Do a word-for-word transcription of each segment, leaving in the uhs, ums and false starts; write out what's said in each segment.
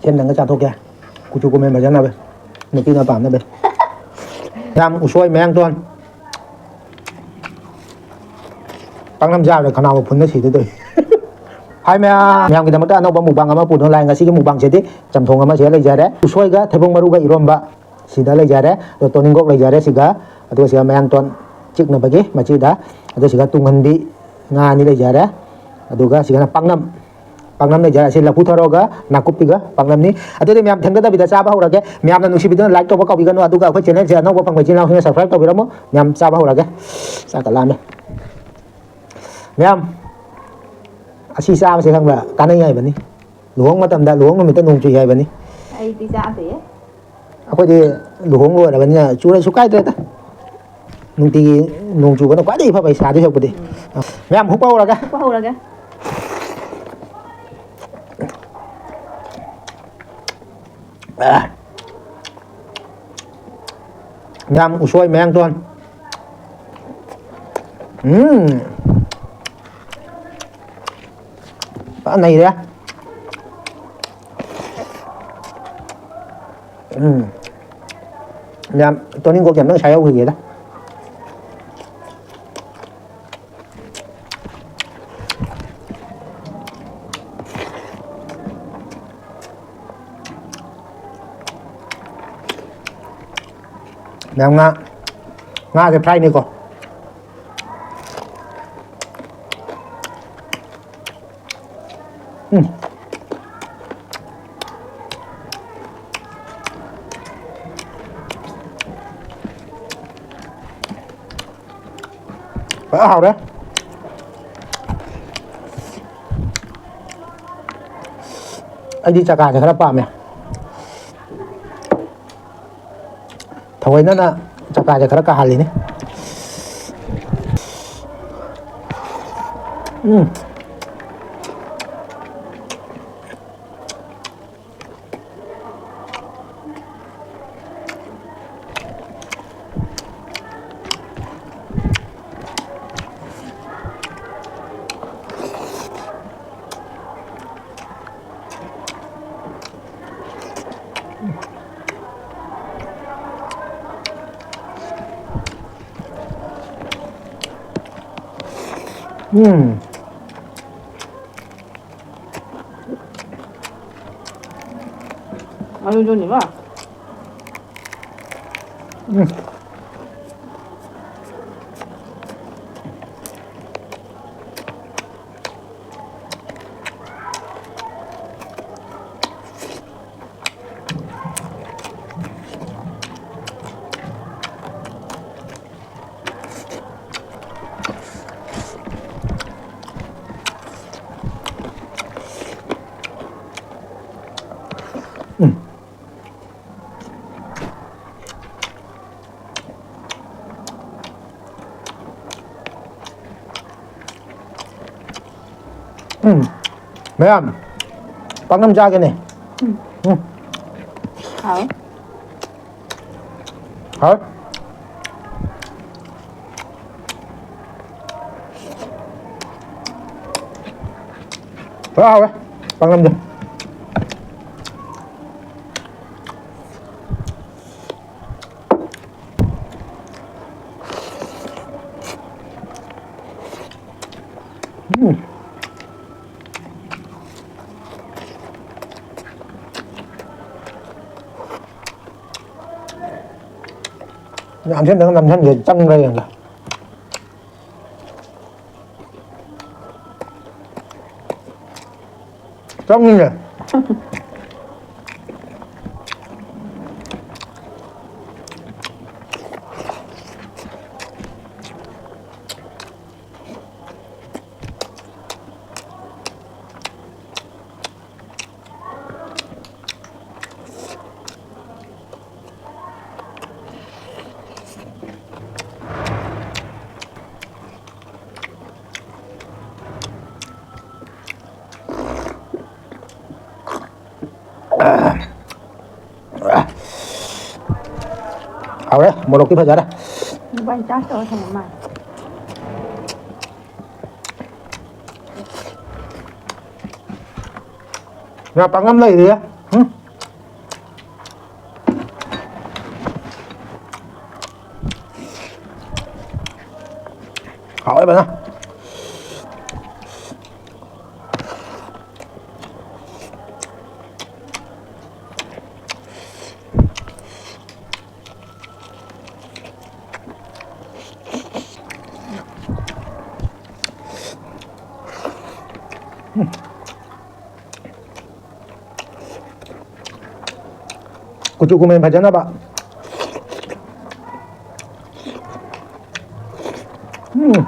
ꯁꯦꯝꯗꯪꯒ ꯆꯥꯊꯣꯛꯀꯦ꯫ ꯀꯨꯆꯨ ꯀꯨꯃꯦꯟ ꯐꯖꯅꯕ꯫ ꯅꯨꯄꯤꯅ ꯄꯥꯝꯅꯕ꯫ ꯌꯥꯝ ꯎꯁꯣꯏ ꯃꯌꯥꯡꯇꯣꯟ꯫ ꯄꯥꯛꯅꯝ ꯆꯥꯕꯗ ꯈꯅꯥꯎ ꯐꯨꯟꯅ ꯁꯤꯗꯣꯏ ꯇꯧꯏ꯫ ꯍꯥꯏ ꯃꯌꯥꯝ, ꯃꯌꯥꯝꯒꯤꯗꯃꯛꯇ ꯑꯅꯧꯕ ꯃꯨꯛꯕꯥꯡ ꯑꯃ ꯄꯨꯗꯨꯅ ꯂꯥꯛꯑꯦ꯫ ꯉꯁꯤꯒꯤ ꯃꯨꯛꯕꯥꯡꯁꯤꯗꯤ ꯆꯝꯊꯣꯡ ꯑꯃ ꯁꯤꯗ ꯂꯩꯖꯔꯦ꯫ ꯎꯁꯣꯏꯒ ꯊꯩꯕꯣꯡ ꯃꯔꯨꯒ ꯏꯔꯣꯝꯕ ꯁꯤꯗ ꯂꯩꯖꯔꯦ꯫ ꯑꯗꯣ ꯇꯣꯅꯤꯡꯀꯣꯛ ꯂꯩꯖꯔꯦ ꯁꯤꯒ, ꯑꯗꯨꯒ ꯁꯤꯒ ꯃꯌꯥꯡꯇꯣꯟ ꯆꯤꯛꯅꯕꯒꯤ ꯃꯆꯤꯗ, ꯑꯗꯨ ꯁꯤꯒ ꯇꯨꯡꯍꯟꯕꯤ ꯉꯥ ꯑꯅꯤ ꯂꯩꯖꯔꯦ꯫ ꯑꯗꯨꯒ ꯁꯤꯒꯅ ꯄꯥꯛꯅꯝ, ꯄꯥꯛꯅꯝ ꯂꯩꯖꯔꯦ꯫ ꯑꯁꯤ ꯂꯐꯨ ꯊꯔꯣꯒ ꯅꯥꯀꯨꯞꯄꯤꯒ ꯄꯥꯛꯅꯝꯅꯤ꯫ ꯑꯗꯨꯗꯤ ꯃꯌꯥꯝ ꯊꯦꯡꯊꯗꯕꯤꯗ ꯆꯥꯕ ꯍꯧꯔꯒꯦ꯫ ꯃꯌꯥꯝꯅ ꯅꯨꯡꯁꯤꯕꯤꯗꯨꯅ like ꯇꯧꯕ ꯀꯥꯎꯕꯤꯒꯅꯨ꯫ ꯑꯗꯨꯒ ꯑꯩꯈꯣꯏ channelꯁꯦ ꯑꯅꯧꯕ ꯐꯪꯕ ꯏꯆꯤꯟ ꯏꯅꯥꯎꯁꯤꯡꯅ subscribe ꯇꯧꯕꯤꯔꯝꯃꯨ꯫ ꯃꯌꯥꯝ ꯆꯥꯕ ꯍꯧꯔꯒꯦ꯫ ꯆꯥꯛꯀ ꯂꯥꯝꯃꯦ꯫ ꯃꯌꯥꯝ, ꯑꯁꯤ ꯆꯥꯕꯁꯦ ꯈꯪꯕ꯭ꯔꯥ? ꯀꯥꯟꯅꯩ ꯍꯥꯏꯕꯅꯤ꯫ ꯂꯨꯍꯣꯡ ꯃꯇꯝꯗ, ꯂꯨꯍꯣꯡ ꯅꯨꯃꯤꯠꯇ ꯅꯣꯡ ꯆꯨꯏ ꯍꯥꯏꯕꯅꯤ꯫ ꯑꯩꯗꯤ ꯆꯥꯗꯦ꯫ ꯑꯩꯈꯣꯏꯗꯤ ꯂꯨꯍꯣꯡ ꯂꯣꯏꯔꯕꯅꯤꯅ ꯆꯨꯔꯁꯨ ꯀꯥꯏꯗ꯭ꯔꯦꯗ꯫ ꯅꯨꯡꯇꯤꯒꯤ ꯅꯣꯡ ꯆꯨꯕꯅ ꯈ꯭ꯋꯥꯏꯗꯒꯤ ꯐꯕ, ꯑꯩ ꯁꯥꯗꯣꯏ ꯁꯔꯨꯛꯄꯨꯗꯤ꯫ ꯎꯝ꯫ ꯃꯌꯥꯝ ꯍꯨꯞꯄ ꯍꯧꯔꯒꯦ꯫ ꯍꯨꯞꯄ ꯍꯧꯔꯒꯦ꯫ ꯑꯥ꯫ ꯃꯌꯥꯝ ꯎꯁꯣꯏ ꯃꯌꯥꯡꯇꯣꯟ꯫ ꯎꯝ꯫ ꯐꯖꯅ ꯅꯩꯔꯦ꯫ ꯎꯝ꯫ ꯌꯥꯝ ꯇꯣꯅꯤꯡꯀꯣꯛꯁꯦ ꯑꯝꯇꯪ ꯁꯥꯏꯍꯧꯈꯤꯒꯦꯗ꯫ ꯃꯌꯥꯝ ꯉꯥ, ꯉꯥꯁꯦ fryꯅꯤꯀꯣ꯫ ꯎꯝ꯫ ꯐꯖꯅ ꯍꯥꯎꯔꯦ꯫ ꯑꯩꯗꯤ ꯆꯀꯥꯁꯦ ꯈꯔ ꯄꯥꯝꯃꯦ꯫ ꯊꯑꯣꯏꯅꯅ ꯆꯀꯥꯁꯦ ꯈꯔ ꯀꯥꯍꯜꯂꯤꯅꯤ꯫ ꯎꯝ꯫ ꯎꯝ꯫ ꯑꯗꯨꯗꯨꯅꯦꯕ꯫ ꯎꯝ꯫ ꯎꯝ꯫ ꯎꯝ꯫ ꯃꯌꯥꯝ, ꯄꯥꯛꯅꯝ ꯆꯥꯒꯦꯅꯦ꯫ ꯎꯝ꯫ ꯎꯝ꯫ ꯍꯥꯎ꯫ ꯍꯥꯎ꯫ ꯄꯨꯔꯥ ꯍꯥꯎꯋꯦ ꯄꯥꯛꯅꯝꯁꯦ꯫ ꯎꯝ꯫ ꯌꯥꯝ ꯊꯦꯡꯅ ꯅꯝꯁꯤꯟꯒꯦ, ꯆꯪꯕ꯭ꯔꯥ ꯌꯦꯡꯒꯦ꯫ ꯆꯪꯉꯤꯅꯦ꯫ ꯍꯥꯎꯔꯦ, ꯃꯣꯔꯣꯛꯇꯤ ꯐꯖꯔꯦ꯫ ꯃꯣꯕꯥꯏꯜ ꯆꯥꯔꯖ ꯇꯧꯔ ꯊꯝꯃ ꯃꯥꯜꯂꯦ꯫ ꯉꯥ ꯄꯥꯛꯅꯝ ꯂꯩꯔꯤꯌꯦ꯫ ꯎꯝ꯫ ꯐꯖꯅ꯫ ꯀꯨꯆꯨ ꯀꯨꯃꯦꯟ ꯐꯖꯅꯕ꯫ ꯎꯝ꯫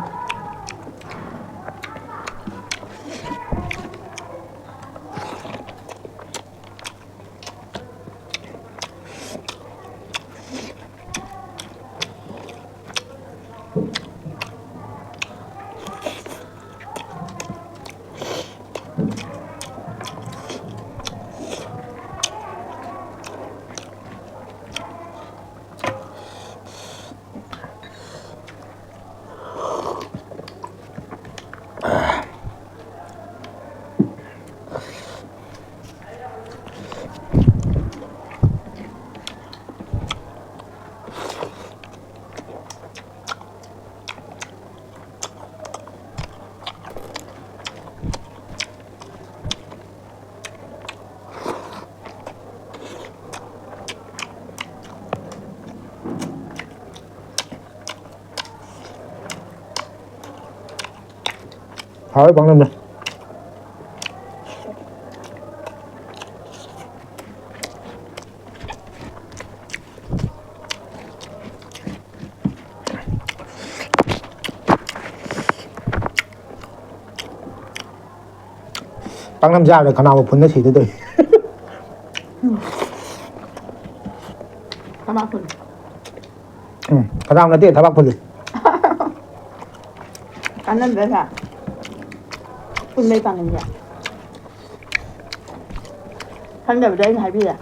ꯍꯥꯎꯋꯦ ꯄꯥꯛꯅꯝꯁꯦ꯫ ꯄꯥꯛꯅꯝ ꯆꯥꯕꯗ ꯈꯅꯥꯎꯒ ꯐꯨꯟꯗ ꯁꯤꯗꯣꯏ ꯇꯧꯏ꯫ ꯊꯕꯥꯛ ꯐꯨꯜ꯫ ꯎꯝ, ꯈꯅꯥꯎ ꯅꯠꯇꯦ, ꯊꯕꯥꯛ ꯐꯨꯜꯂꯤ꯫ ꯀꯥꯟꯅꯗ꯭ꯔꯥ ꯁꯦ? ꯐꯨꯟꯕꯩ ꯄꯥꯛꯅꯝꯁꯦ꯫ ꯈꯪꯗꯕꯗꯣ ꯑꯩꯅ ꯍꯥꯏꯕꯤꯔꯦ꯫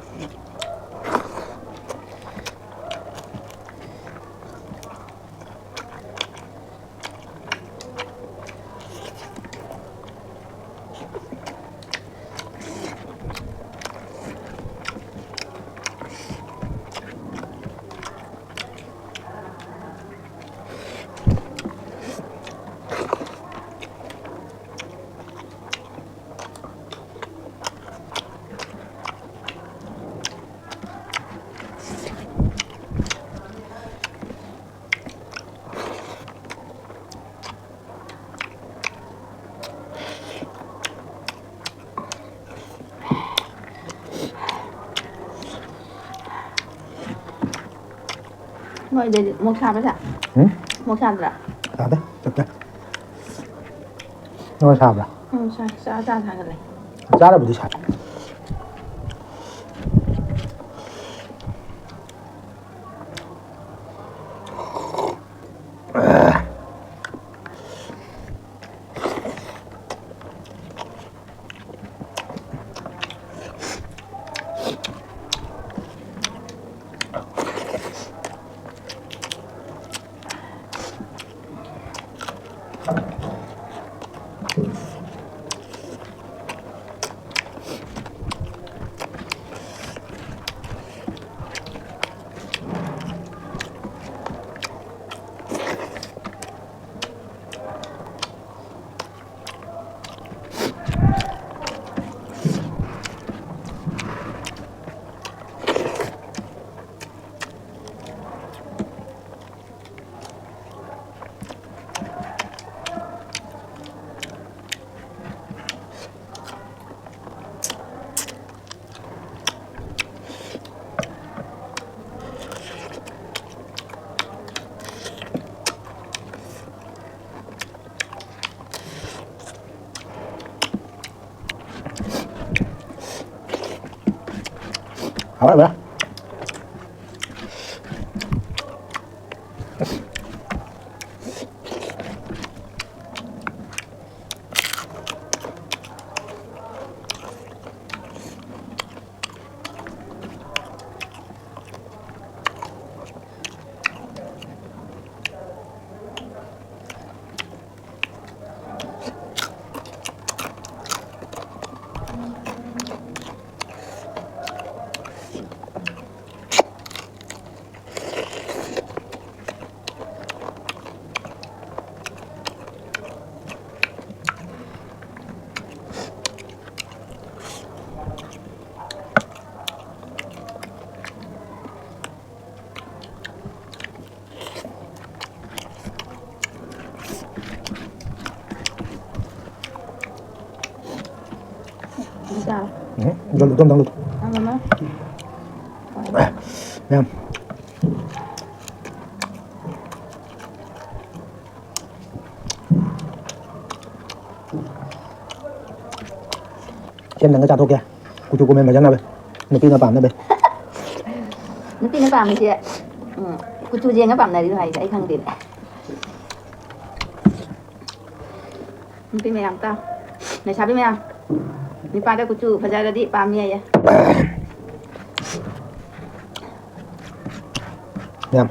ꯍꯣꯏ, ꯑꯗꯨꯗꯤ ꯃꯣꯛ ꯁꯥꯕ ꯁꯥ? ꯎꯝ? ꯃꯣꯛ ꯁꯥꯗ꯭ꯔꯥ? ꯁꯥꯗꯦ, ꯆꯞ ꯆꯥꯏ꯫ ꯅꯣꯏ ꯁꯥꯕ꯭ꯔꯥ? ꯎꯝ, ꯁꯥꯏ꯫ ꯆꯥ ꯆꯥ ꯁꯥꯒꯠꯂꯦ꯫ ꯆꯥꯔꯕꯨꯗꯤ ꯁꯥꯏ꯫ ꯍꯥꯎꯔꯕ꯭ꯔꯥ? ꯆꯥꯔꯣ꯫ ꯎꯝ, ꯗꯪ, ꯗꯪ, ꯗꯪ꯫ ꯅꯪ ꯑꯃ? ꯃꯌꯥꯝ꯫ ꯅꯪꯒ ꯆꯥꯊꯣꯛꯀꯦ꯫ ꯀꯨꯆꯨ ꯀꯨꯃꯦꯟ ꯐꯖꯅꯕ꯫ ꯅꯨꯄꯤꯅ ꯄꯥꯝꯅꯕ꯫ ꯅꯨꯄꯤꯅ ꯄꯥꯝꯃꯤꯁꯦ, ꯎꯝ, ꯀꯨꯆꯨ ꯌꯦꯡꯉ ꯄꯥꯝꯅꯔꯤꯔꯣ ꯍꯥꯏꯁꯦ? ꯑꯩ ꯈꯪꯗꯦꯅꯦ꯫ ꯅꯨꯄꯤ ꯃꯌꯥꯝ ꯇ, ꯂꯩꯁꯥꯕꯤ ꯃꯌꯥꯝ, ꯅꯨꯄꯥꯗ ꯀꯨꯆꯨ ꯐꯖꯔꯗꯤ ꯄꯥꯝꯃꯤ ꯍꯥꯏꯌꯦ꯫ ꯌꯥꯝ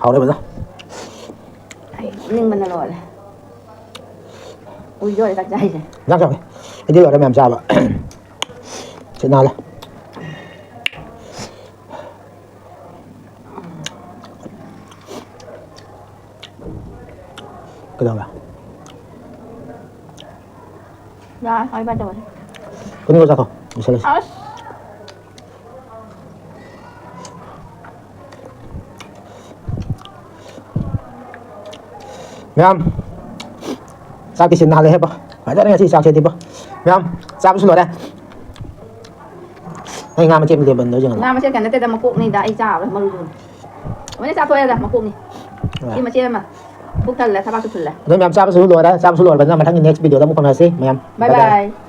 ꯍꯥꯎꯔꯦ ꯐꯖꯅ꯫ ꯑꯩ ꯅꯤꯡꯕꯅ ꯂꯣꯏꯔꯦ꯫ ꯎꯏꯗꯣꯔꯦ ꯆꯥꯛ ꯆꯥꯏꯁꯦ꯫ ꯌꯥꯝ ꯆꯥꯎꯋꯦ꯫ ꯑꯩꯗꯤ ꯂꯣꯏꯔꯦ ꯃꯌꯥꯝ ꯆꯥꯕ꯫ ꯁꯤꯠ ꯅꯥꯜꯂꯦ꯫ ꯀꯩꯗꯧꯔꯦ? ꯌꯥꯔꯦ, ꯍꯥꯏ ꯕꯥꯏ ꯇꯧꯔꯁꯤ꯫ ꯀꯩꯅꯣ ꯆꯥꯊꯣꯛ, ꯂꯣꯏꯁꯜꯂꯁꯤ꯫ ꯑꯁ! ꯃꯌꯥꯝ, ꯆꯥꯛꯀꯤꯁꯤ ꯅꯥꯜꯂꯦꯍꯦ ꯕꯣ꯫ ꯐꯖꯔꯦ ꯉꯁꯤ ꯆꯥꯛꯁꯤꯗꯤ ꯕꯣ꯫ ꯃꯌꯥꯝ, ꯆꯥꯕꯁꯨ ꯂꯣꯏꯔꯦ꯫ ꯑꯩ ꯉꯥ ꯃꯆꯦꯠ ꯑꯃ ꯂꯦꯝꯕꯅꯤꯗ ꯍꯧꯖꯤꯛ꯫ ꯉꯥ ꯃꯆꯦꯠ ꯀꯩꯅꯣ ꯅꯠꯇꯦꯗ, ꯃꯀꯣꯛꯅꯤꯗ ꯑꯩ ꯆꯥꯕ ꯃꯔꯨꯗꯨ꯫ ꯂꯣꯏꯅ ꯆꯥꯊꯣꯛꯑꯦꯗ, ꯃꯀꯣꯛꯅꯤ꯫ ꯑꯥ꯫ ꯁꯤ ꯃꯆꯦꯠ ꯑꯃ꯫ ꯄꯨꯛ ꯊꯜꯂꯦ, ꯊꯕꯥꯛꯁꯨ ꯐꯨꯜꯂꯦ꯫ ꯑꯗꯣ ꯃꯌꯥꯝ ꯆꯥꯕꯁꯨ ꯂꯣꯏꯔꯦ꯫ ꯆꯥꯕꯁꯨ ꯂꯣꯏꯔꯕꯅꯤꯅ ꯃꯊꯪꯒꯤ next video ꯗ ꯑꯃꯨꯛ ꯐꯪꯅꯁꯤ ꯃꯌꯥꯝ꯫ Bye bye꯫ Bye bye꯫